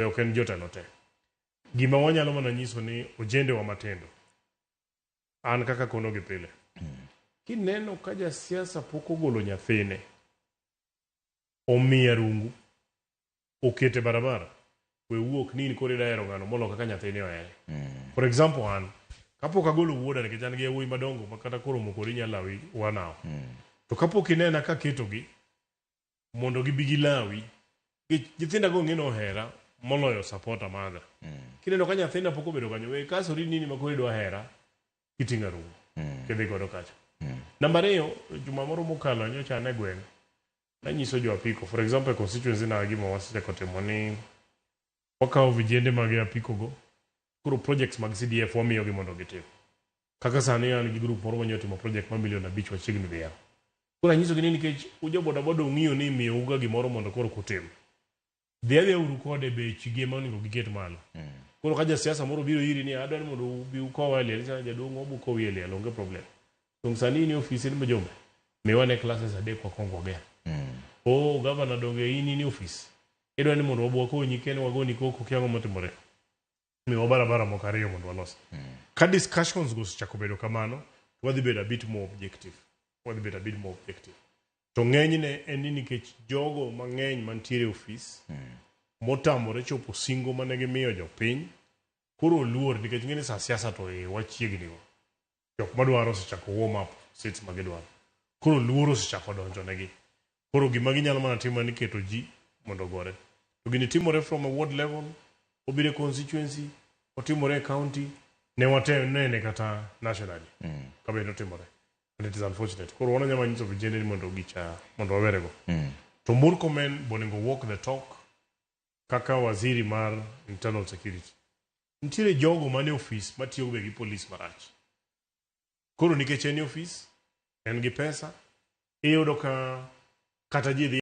Ok en jotelo te. Gima wanyalo mana nyiso ni ojendewa matindo, an kaka kono gi pile, kineno ka jasiasa pok ogolo nyathine, omiya rungu, okete barabara, we wuok ni in koro ida hero ng'ano molo kaka nyathini ohere. For example, an kapok agolo wuoda, nikech an gi yawuoyi madongo ma kata koromo kodi inyalo lawi 1 hour. To kapok inena kaketogi mondo gibi gilawi, nikech nyithinda go ng'e ohera moloyo supporter maga. Kineno ka nyathina pok obedo kanyo, we kasori nini ma koro idwa hera kiting'o arungu kidhi godo kacha. Namba 2, juma moro mokalo nyocha an e gweng', nanyiso jo apiko, for example, e constituency na gima wasechako timo ni wakawo vijende mag apiko go, koro projects mag CDF wamiyogi mondo gitim. Kaka sani an gi group moro manyo timo project mar milion 5 wachiegni dhi yawo. Koro anyisogi ni nikech ujo bodaboda ung'iyo ni miyouga gimoro mondo koro kutim. Dhi adhiya uru kode bechgi ema onego giket malo. Koro ka jasiasa moro biro iri ni adwa ni mondo ubi ukowa e liel, iwacho jaduong' wabu kowi e liel, onge problem. Dong sani in e ofis in Mjumbe, miwa ne classes adek wakwong wager. Oh, gavana donge in e ofis. Idwa ni mondo wabu wakonyi ken wagoni koko kia ang'o motimore. Miwa barabara moko ariyo mondo walos. Ka discussions go osechako bedo kamano, to wadhi bedo a bit more objective. Wadhi bedo a bit more objective. To ng'enyne en ni nikech jogo mang'eny mantiere e ofis motamore chopo singo mane gimiyo jopiny, koro oluor nikech ng'e ni sa siasa to e wachiegni go. Jok madwaro osechako warm up seats ma gidwaro. Koro luoro osechako donjo negi. Koro gima ginyalo mana timo en ni keto ji mondo ogore. To gini timore from a ward level, obiro e constituency, otimore e county, ne wate nene kata nationally. Ka bende otimore. And it is unfortunate. Koro wan wanyalo nyiso vijende ni mondo gicha mondo wawerego. To Murkomen bonego walk the talk kaka waziri mar internal security. Nitiere jogo mane ofis matiyo be gi polis marach. Koro nikech en e ofis, en gi pesa, iyudo ka kata ji dhi